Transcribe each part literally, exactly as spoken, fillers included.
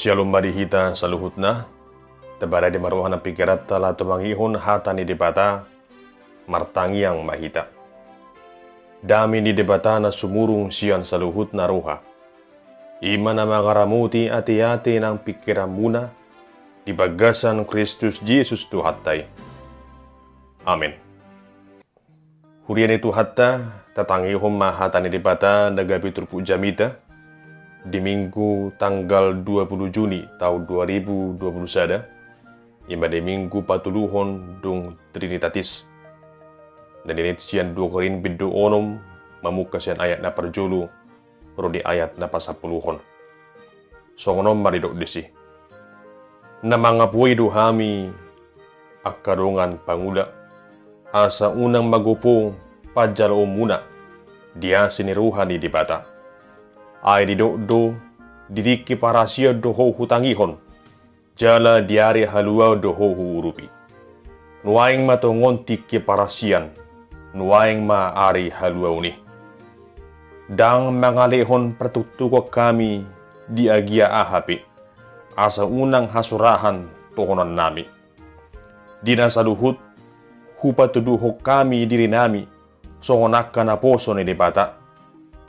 Syalom ma di hita saluhutna. Tabarani ma roha nang pingkiranta laho tumangihon hata ni Debata. Martangiang ma hita. Dame ni Debata na sumurung sian saluhutna roha, i ma na mangaramoti ateate nang pingkiranmuna di bagasan Kristus Jesus Tuhanta i. Amen. Huria ni Tuhanta, tatangihon ma hata ni Debata na gabe turpuk jamita di Minggu tanggal dua puluh Juni taon dua ribu dua puluh sada, i ma di Minggu patoluhon dung Trinitatis. Na ninna sian dua Korint bindu onom, mamungka sian ayat na parjolo ro di ayat na pasampuluhon. Songon on ma didok disi: Na mangapoi do hami, angka dongan pangula, asa unang magopo panjaloonmuna di asi ni roha ni Debata. Ai didok do, di tingki parasian do ho hutangihon, jala di ari haluaon do ho huurupi. Nuaeng ma tongon tingki parasian, nuaeng ma ari haluaon i. Ndang mangalehon partuktukan hami di agia aha pe, asa unang hasurahan tohononnami. Di na saluhut, hupatuduhon hami dirinami songon angka naposo ni Debata,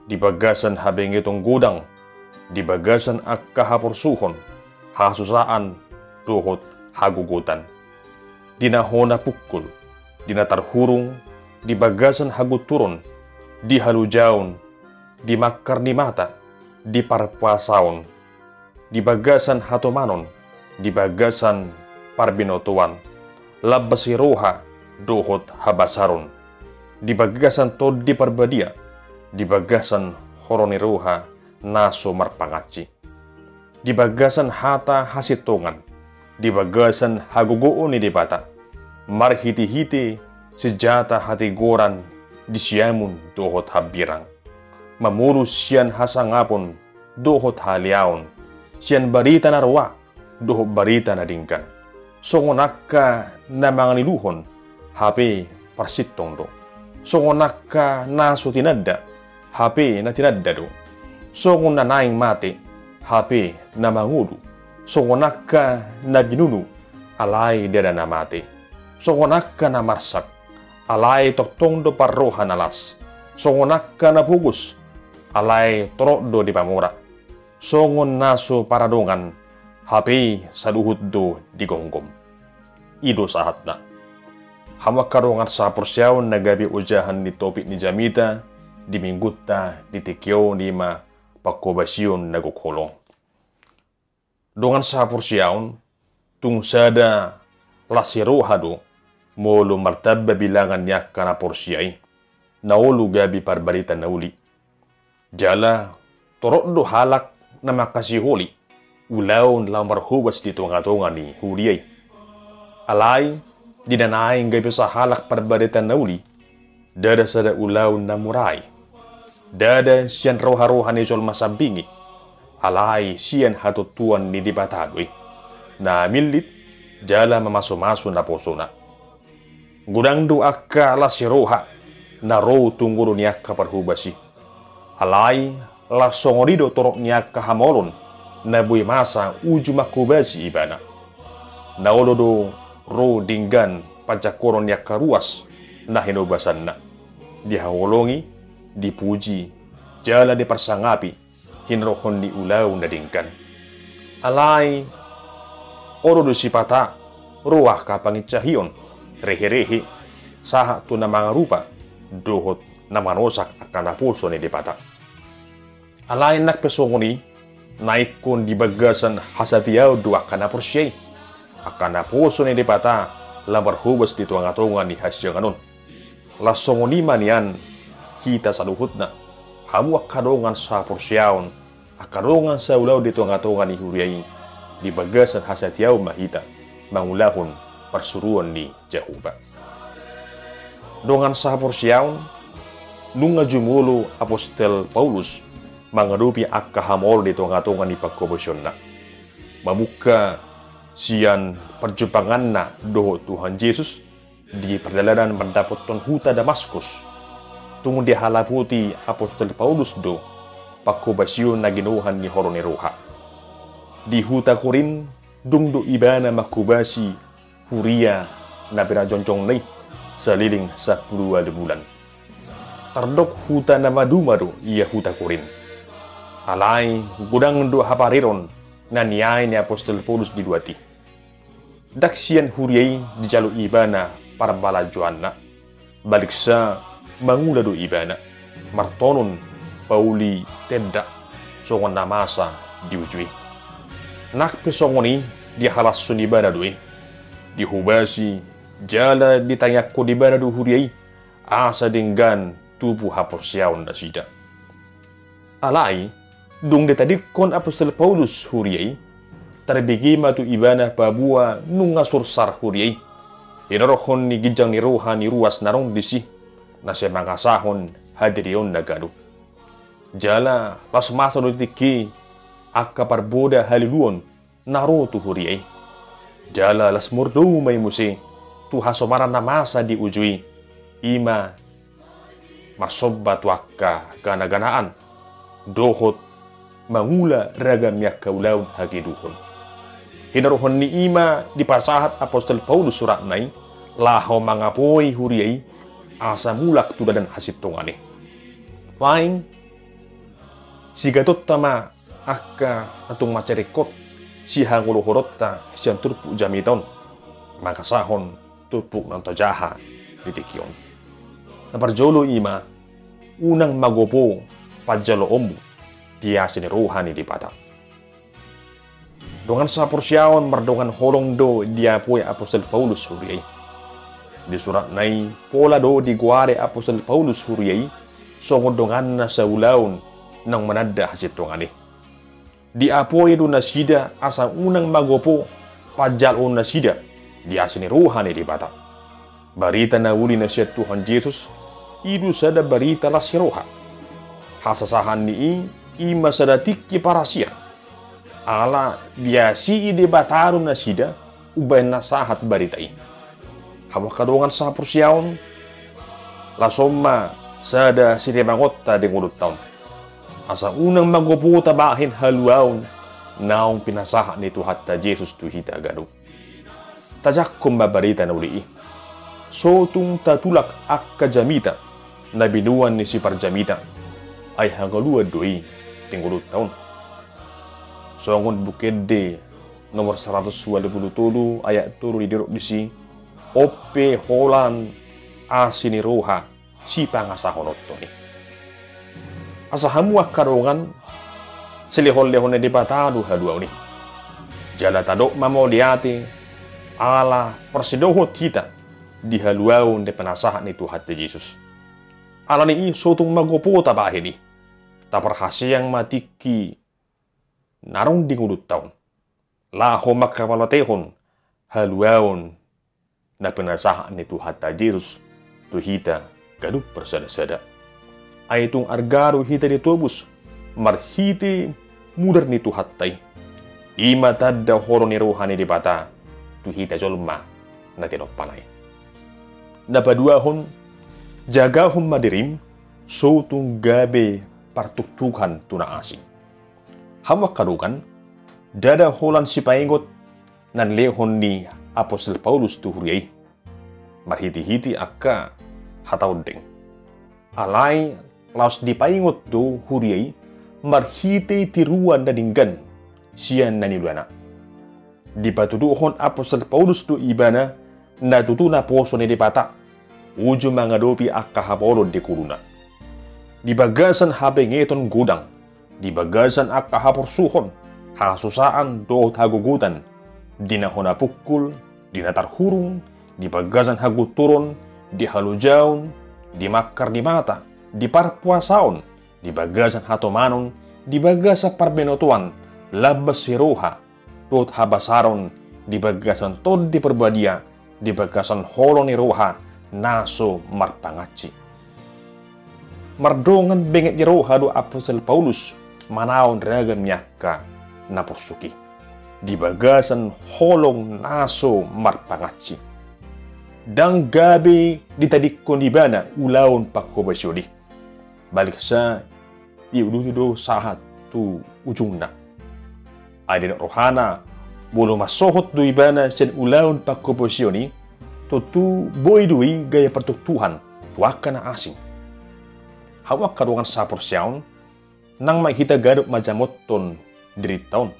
di bagasan habengeton godang, di bagasan angka haporsuhon, hasusaan, dohot hagogotan. Di na hona pungkul, di na tarhurung, di bagasan hagunturon, di halojaon, di mangkar ni mata, di parpuasaon, di bagasan hatomanon, di bagasan parbinotoan, lambas ni roha dohot habasaron, di bagasan Tondi Parbadia, di bagasan holong ni roha na so marpangansi, di bagasan hata hasintongan, di bagasan hagogoon ni Debata, marhitehite sinjata hatigoran di siamun dohot hambirang, mamolus sian hasangapon dohot haleaon, sian barita na roa dohot barita na denggan. Songon angka na mangiluhon, hape parsintong do. Songon angka na so tinanda, hape na tinanda do. Songon na naeng mate, hape na mangolu. Songon angka na binunu, alai ndada na mate. Songon angka na marsak, alai tongtong do parroha na las. Songon angka na pogos, alai torop do dipamora. Songon na so paradongan, hape saluhut do digomgom. I do sahatna. Hamu angka dongan sahaporseaon na gabe ojahan ni topik ni jamita di minggunta di tingki on, i ma panghobasion na gok holong. Dongan sahaporseaon, tung sada las ni roha do molo martamba bilangan ni angka na porsea i, na olo gabe parbarita na uli. Jala torop do halak na mangkasiholi ulaon laho marhobas di tongatonga ni huria i. Alai di na naeng gabe sahalak parbarita na uli, ndada sada ulaon na mura i. Ndada sian roharoha ni jolma sambing i, alai sian hatontuan ni Debata do i, na millit jala mamasumasu naposona. Godang do angka las ni roha na ro tu ngolu ni angka parhobas i. Alai laos songon i do torop ni angka hamaolon na boi masa uju manghobasi ibana. Na olo do ro denggan panjangkonon ni angka ruas na hinobasanna, dihaholongi, dipuji, jala diparsangapi, hinorhon ni ulaon na denggan. Alai olo do sipata ro angka pangincahion, reherehe, sahat tu na mangarupa dohot na manosak angka naposo ni Debata. Alai nang pe songon i, na ingkon di bagasan hasatiaon do angka na porsea i, angka naposo ni Debata laho marhobas di tongatonga ni hasiangan on. Laos songon i ma nian hita saluhutna, hamu angka dongan sahaporseaon, angka dongan saulaon di tongatonga ni huria i, di bagasan hasatiaon ma hita mangulahon parsuruon ni Jahowa. Dongan sahaporseaon, nunga jumolo apostel Paulus mangadopi angka hamaolon di tongatonga ni panghobasionna. Mamungka sian parjumpanganna dohot Tuhan Jesus, di pardalanan mandapothon huta Damaskus, tung dihalapoti apostel Paulus do panghobasion na ginohan ni holong ni roha. Di huta Korint, dung do ibana manghobasi huria na pinajongjongna i saleleng sampulu ualu bulan. Tardok huta na maduma do ia huta Korint. Alai godang do hapareron na niae ni apostel Paulus di luat i. Ndang sian huria i dijalo ibana parbalanjoanna. Baliksa mangula do ibana, martonon pauli tenda songon na masa di uju i. Nang pe songon i dihalashon ibana do i. Dihobasi jala ditangiangkon ibana do huria i asa denggan tubu haporseaon nasida. Alai, dung ditadingkon apostel Paulus huria i, tarbege ma tu ibana paboa nunga sursar huria i. Hinorhon ni ginjang ni roha ni ruas na adong disi, na sai mangasahon hadirionna ganup. Jala laos masa do di tingki i angka parboda haliluon na ro tu huria i. Jala las mardongan ma i muse tu hasomaran na masa di uju i, i ma marsomba tu angka ganaganaan dohot mangula ragam ni angka ulaon hageduhon. Hinorhon ni i ma dipasahat apostel Paulus suratna i laho mangapoi huria i asa mulak tu dalan hasintongan i. Lain sigatonta ma angka na tung mansai ringkot sihangolohononta sian turpuk jamita on mangasahon turpuk na tonjaha di tingki on. Na parjolo i ma unang magopo panjaloonmu di asi ni roha ni Debata. Dongan saporseaon mardongan holong do diapoi apostel Paulus huria i. Di suratna i pola do digoari apostel Paulus huria i songon donganna saulaon naung mananda hasintongan i. Diapoi do nasida asa unang magopo panjaloon nasida di asi ni roha ni Debata. Barita na uli na sian Tuhan Jesus i do sada barita las ni roha. Hasasahan ni i i ma sada tingki parasian. Ala diasii Debata do nasida umbahen na sahat barita i. Hamu angka dongan saporseaon, laos on ma sada sirimangonta di ngolunta on. Asa unang magopo tabahen haluaon naung pinasahat ni Tuhanta Jesus tu hita ganup. Tajangkon ma barita na uli i. So tung tatulak angka jamita na binoan ni siparjamita, ai hangoluan do i di ngolunta on. Songon Buku Ende nomor saratus ualu pulu tolu ayat tolu didok disi, on pe holan asi ni roha sipangasahononton i. Asa hamu angka dongan, silehonlehon ni Debata do haluaon i. Jala tadok ma mauliate ala parsidohot hita di haluaon na pinasahat ni Tuhanta Jesus. Alani i so tung magopo tabahen i, taparhaseang ma tingki na adong di ngolunta on laho mangkapalatehon haluaon na pinasahat ni Tuhanta Jesus tu hita ganup parsadasada. Ai tung arga do hita ditobus marhite mudar ni Tuhanta i. I ma tanda holong ni roha ni Debata tu hita jolma na tinompana i. Na paduahon, jagahon ma dirim so tung gabe partungtungan tu na asing. Hamu angka dongan, ndada holan sipaingot na nilehon ni apostel Paulus tu huria i marhitehite angka hata ondeng. Alai laos dipaingot do huria i marhite tiruan na denggan sian na niuluana. Dipatuduhon apostel Paulus do ibana na tutu naposo ni Debata uju mangadopi angka hapaolon di ngoluna. Di bagasan habengeton godang, di bagasan angka haporsuhon, hasusaan dohot hagogotan, di na hona pungkul, di na tarhurung, di bagasan hagunturon, di halojaon, di mangkar ni mata, di parpuasaon, di bagasan hatomanon, di bagasan parbinotoan, lambas ni roha, dohot habasaron, di bagasan Tondi Parbadia, di bagasan holong ni roha na so marpangansi. Mardongan benget ni roha do apostel Paulus manaon ragam ni angka na porsuk i di bagasan holong na so marpangansi. Ndang gabe ditadingkon ibana ulaon panghobasion i. Baliksa diuduti do sahat tu ujungna. Ai di rohana, molo marsohot do ibana sian ulaon pangkoposion i, tontu boi do i gabe partuktuhan tu angka na asing. Hamu angka dongan sahaporseaon, nang ma hita ganup manjamothon dirinta on,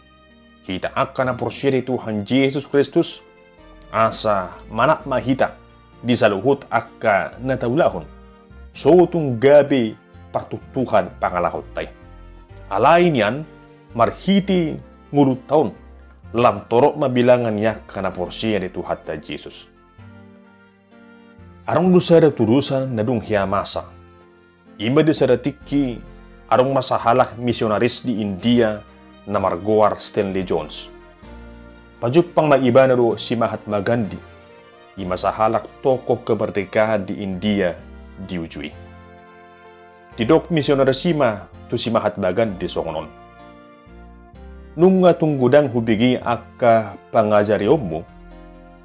hita angka na porsea di Tuhan Jesus Kristus, asa manat ma hita di saluhut angka na taulahon, so tung gabe partuktuhan pangalahonta i. Alai nian, marhite ngolunta on, lam torop ma bilangan ni angka na porsea di Tuhanta Jesus. Adong do sada tudosan na dung hea masa. I ma di sada tingki, adong ma sahalak misionaris di India na margoar Stanley Jones. Pajumpang ma ibana dohot si Mahatma Gandhi. I ma sahalak tokoh kemerdekaan di India di uju i. Didok misionaris i ma tu si Mahatma Gandhi songon on: Nunga tung godang hubege angka pangajarionmu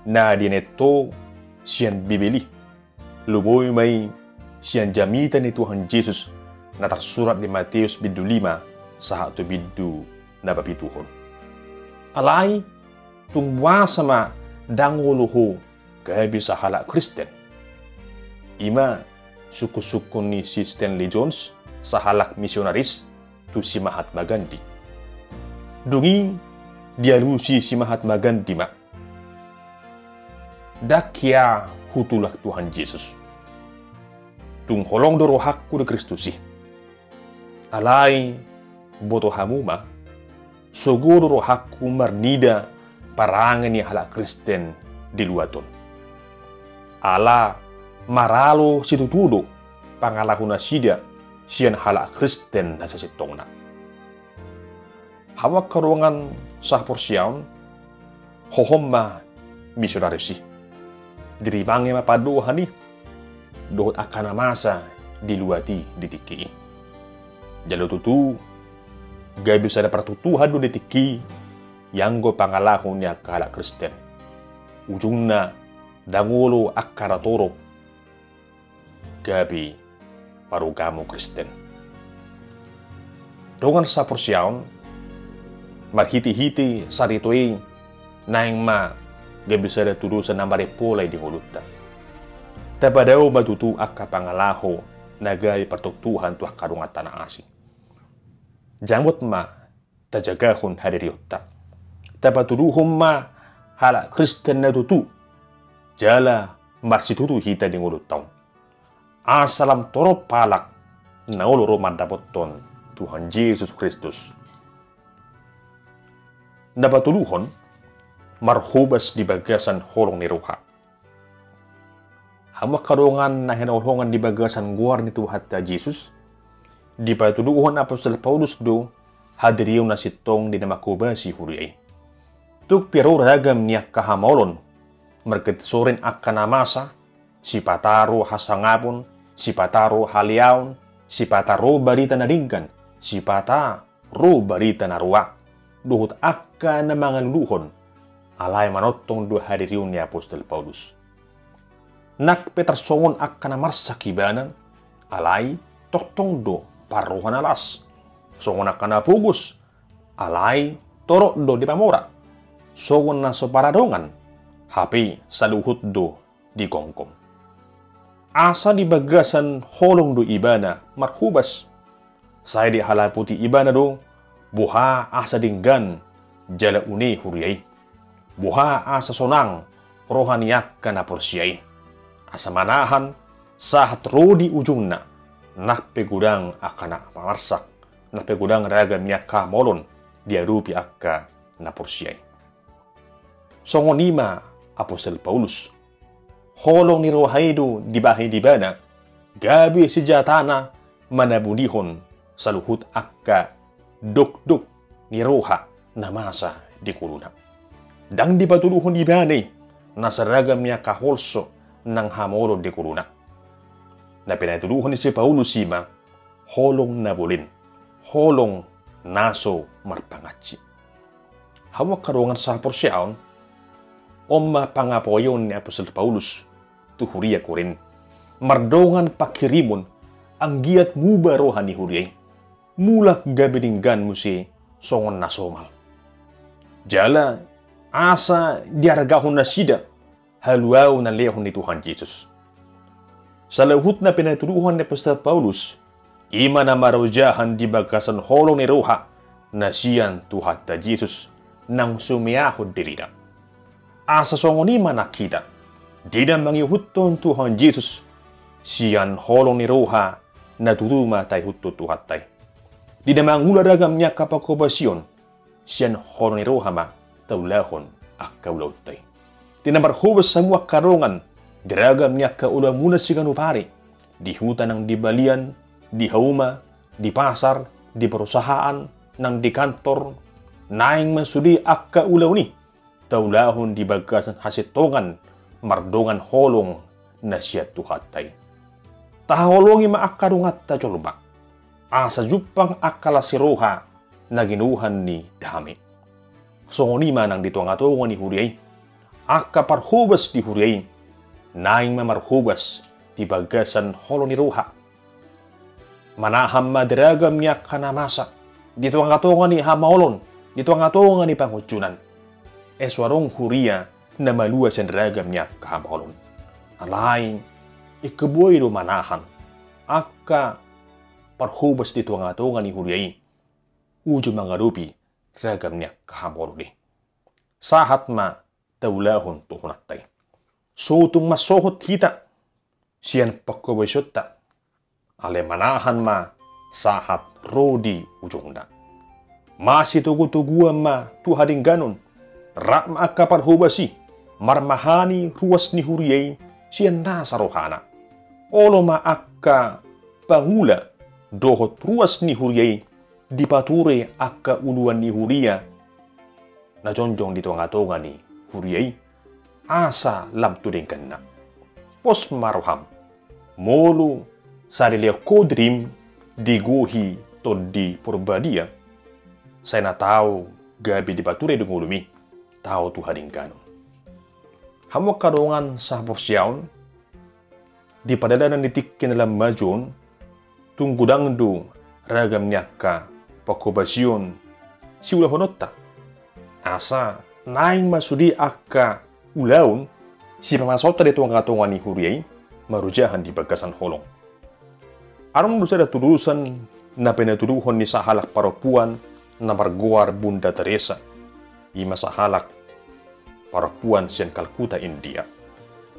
na nianethon sian Bibel i. Lumobi ma i sian jamita ni Tuhan Jesus na tarsurat di Mateus bindu lima sahat tu bindu na papituhon. Alai, tung boasa ma ndang olo ho gabe sahalak Kristen? I ma sungkunsungkun ni si Stanley Jones, sahalak misionaris, tu si Mahatma Gandhi. Dung i dialusi si Mahatma Gandhi ma: Ndang hea hutulak Tuhan Jesus. Tung holong do rohangku di Kristus i. Alai, boto hamu ma, sogo do rohangku marnida parange ni halak Kristen di luat on. Ala maralo situtu do pangalaho nasida sian halak Kristen na sasintongna. Hamu angka dongan sahaporseaon, hohom ma misionaris i. Dirimangi ma pandohan i dohot angka na masa di luat i di tingki i. Jala tutu, gabe sada partuktuhan do di tingki i, ianggo pangalaho ni angka halak Kristen. Ujungna, ndang olo angka na torop gabe parugamo Kristen. Dongan sahaporseaon, marhitehite sarito i naeng ma gabe sada tudosan na maripolai di ngolunta. Tapadao ma tutu angka pangalaho na gabe partuktuhan tu angka donganta na asing. Jamot ma tajagahon hadirionta. Tapatuduhon ma halak Kristen na tutu, jala marsitutu hita di ngolunta on. Asa lam torop halak na olo ro mandapothon Tuhan Jesus Kristus. Na patoluhon, marhobas di bagasan holong ni roha. Hamu angka dongan na hinaholongan di bagasan goar ni Tuhanta Jesus, dipatuduhon apostel Paulus do hadirion na sintong di na manghobasi huria i. Tung pe ro ragam ni angka hamaolon, margetisoren angka na masa, sipata ro hasangapon, sipata ro haleaon, sipata ro barita na denggan, sipata ro barita na roa, dohot angka na mangaluluhon, alai manongtong do hadirion ni apostel Paulus. Nang pe tarsongon angka na marsak ibana, alai tongtong do parroha na las. Songon angka na pogos, alai torop do dipamora. Songon na so paradongan, hape saluhut do digomgom. Asa di bagasan holong do ibana marhobas. Sai dihalaputi ibana do boha asa denggan jala une huria i. Boha asa sonang roha ni angka na porsea i. Asa manahan sahat ro di ujungna, nang pe godang angka na marsak, nang pe godang ragam ni angka hamaolon diadopi angka na porsea i. Songon i ma apostel Paulus. Holong ni roha i do dibahen ibana gabe senjatana manabunihon saluhut angka dokdok ni roha na masa di ngoluna. Ndang dipatuduhon ibana i nasa ragam ni angka holso nang hamaolon di ngoluna. Na pinatuduhon ni si Paulus i ma holong na bolon, holong na so marpangansi. Hamu angka dongan sahaporseaon, on ma pangapoion ni apostel Paulus tu huria Korint. Mardongan panghirimon, anggiat muba roha ni huria i. Mulak gabe denggan muse songon na somal. Jala asa diargahon nasida haluaon na lehon ni Tuhan Jesus. Saluhutna pe na tuduhon ni apostel Paulus, i ma na marojahan di bagasan holong ni roha na sian Tuhanta Jesus naung sumeahon dirina. Asa songon i ma nang hita, di na mangihuthon Tuhan Jesus, sian holong ni roha na tutu ma taihuthon Tuhanta i. Di na mangula ragam ni angka panghobasion, sian holong ni roha ma taulahon angka ulaonta i. Di na marhobas hamu angka dongan di ragam ni angka ulaonmuna siganup ari, di huta nang di balian, di hauma, di pasar, di perusahaan, nang di kantor, naeng ma sude angka ulaon i taulahon di bagasan hasintongan mardongan holong na sian Tuhanta i. Tahaholongi ma angka donganta jolma, asa jumpang angka las ni roha na ginohan ni dame. Songon i ma nang di tongatonga ni huria i, angka parhobas di huria i naeng ma marhobas di bagasan holong ni roha. Manahan ma di ragam ni angka na masa, di tongatonga ni hamaolon, di tongatonga ni pangunjunan. Ai so adong huria na malua sian ragam ni angka hamaolon. Alai ingkon boi do manahan angka parhobas di tongatonga ni huria i uju mangadopi ragam ni angka hamaolon i. Sahat ma taulahon tohonanta i. So tung mansohot hita sian panghobasionta, alai manahan ma sahat ro di ujungna. Masitogutoguan ma tu hadengganon, rap ma angka parhobas i marmahani ruas ni huria i sian nasa rohana. Olo ma angka pangula dohot ruas ni huria i dipature angka uluan ni huria na jongjong di tongatonga ni huria i, asa lam tu dengganna. Pos ma roham, molo sai dilehon ho dirim digohi Tondi Porbadia, sai na tau gabe dipature di ngolumi, tau tu hadengganon. Hamu angka dongan sahaporseaon, di pardalanan ni tingki na lam maju on, tung godang do ragam ni angka panghobasion siulahononta. Asa naeng ma sude angka ulaon sipamasaonta di tongatonga ni huria i marojahan di bagasan holong. Adong do sada tudosan na pinatuduhon ni sahalak parompuan na margoar Bunda Teresa. I ma sahalak parompuan sian Kalkuta, India.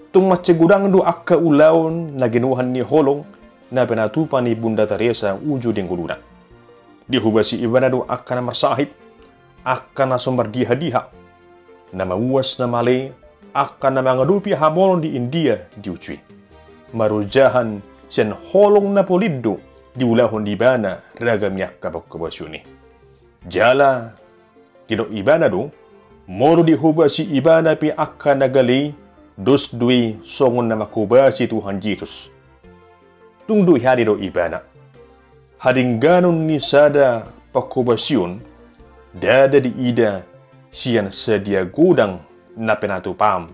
Tung mansai godang do angka ulaon na ginohan ni holong na pinatupa ni Bunda Teresa uju di ngoluna. Dihobasi ibana do angka na marsahit, angka na so mardihadiha, na mauas na male, angka na mangadopi hamaolon di India di uju i. Marojahan sian holong na polin do diulahon ibana ragam ni angka panghobasion i. Jala didok ibana do, molo dihobasi ibana pe angka na gale i, dos do i songon na manghobasi Tuhan Jesus. Tung do hea didok ibana, hadengganon ni sada panghobasion ndada diida sian sadia godang na pinatupam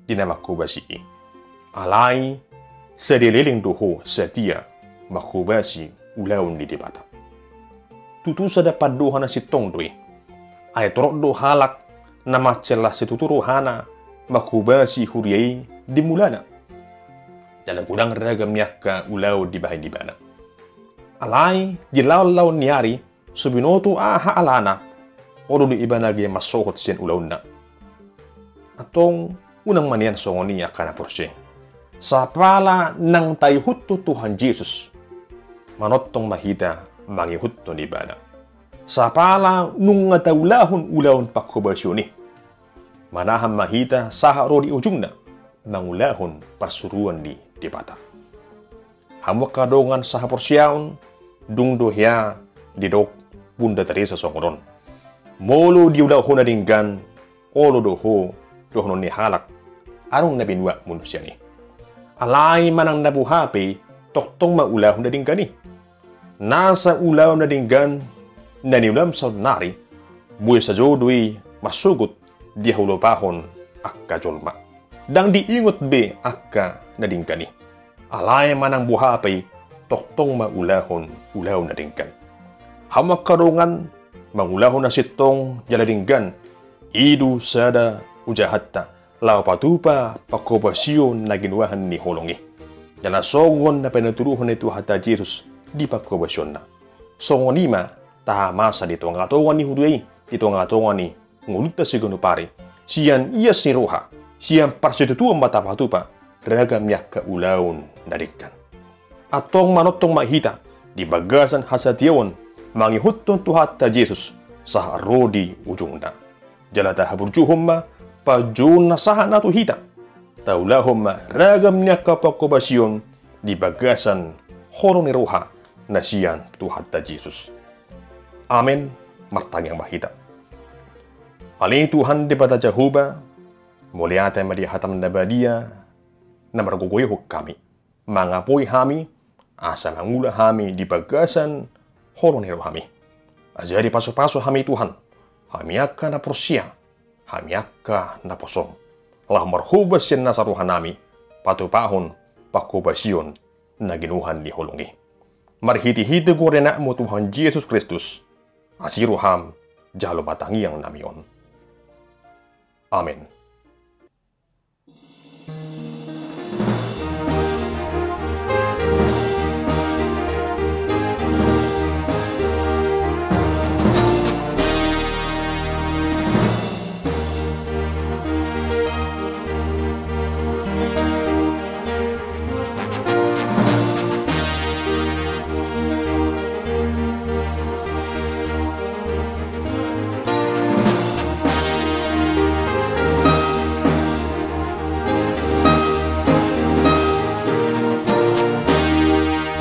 di na manghobasi i. Alai sadia leleng do ho satia manghobasi ulaon ni Debata. Tutu sada pandohan na sintong do i. Ai torop do halak na mansai las situtu rohana manghobasi huria i di mulana. Jala godang ragam ni angka ulaon dibahen ibana. Alai di laonlaon ni ari, so binoto aha alana, olo do ibana gabe mansohot sian ulaonna. Antong unang ma nian songon i angka na porsea. Sapala nang taihuthon Tuhan Jesus, manongtong ma hita mangihuthon ibana. Sapala nunga taulahon ulaon panghobasion i, manahan ma hita sahat ro di ujungna mangulahon parsuruan ni Debata. Hamu angka dongan sahaporseaon, dung do hea didok Bunda Teresa songon on. Molo diulahon na denggan, olo do ho dohonon ni halak, adong na binuatmu sian i. Alai manang na boha pe, tongtong ma ulahon na denggan i. Nasa ulaon na denggan na niulam saonnari, boi sajo do i marsogot di haulopahon angka jolma. Ndang diingot be angka na denggan i. Alai manang boha pe, tongtong ma ulahon ulaon na denggan. Hamu angka dongan, mangulahon na sintong jala denggan, I do sada ujahanta laho patupa panghobasion na ginoaran ni holong i. Jala songon na pinatuduhon ni Tuhanta Jesus di panghobasion na. Songon i ma tahamasa di tonga-tonga ni huria i, di tonga-tonga ni ngolunta siganup ari, sian ias ni roha, sian parsitutuon ma tapatupa ragam ni angka ulaon na denggan. Antong manongtong ma hita di bagasan hasatiaon mangihuthon Tuhanta Jesus sahat ro di ujungna. Jala tahaburjuhon ma panjouon na sahat na tu hita. Taulahon ma ragam ni angka panghobasion di bagasan holong ni roha na sian Tuhanta Jesus. Amen. Martangiang ma hita. Ale Tuhan Debata Jahowa, mauliate ma di hataM na badia na margogoihon hami, mangapoi hami, asa mangula hami di bagasan holong ni rohaM i. Ajari pasupasu hami Tuhan, hami angka na porsea, hami angka naposoM, laho marhobas sian nasa rohanami patupahon panghobasion na ginoaran ni holong i. Marhitehite goar ni AnakMu Tuhan Jesus Kristus, asi rohaM, jalo ma tangiangnami on. Amen.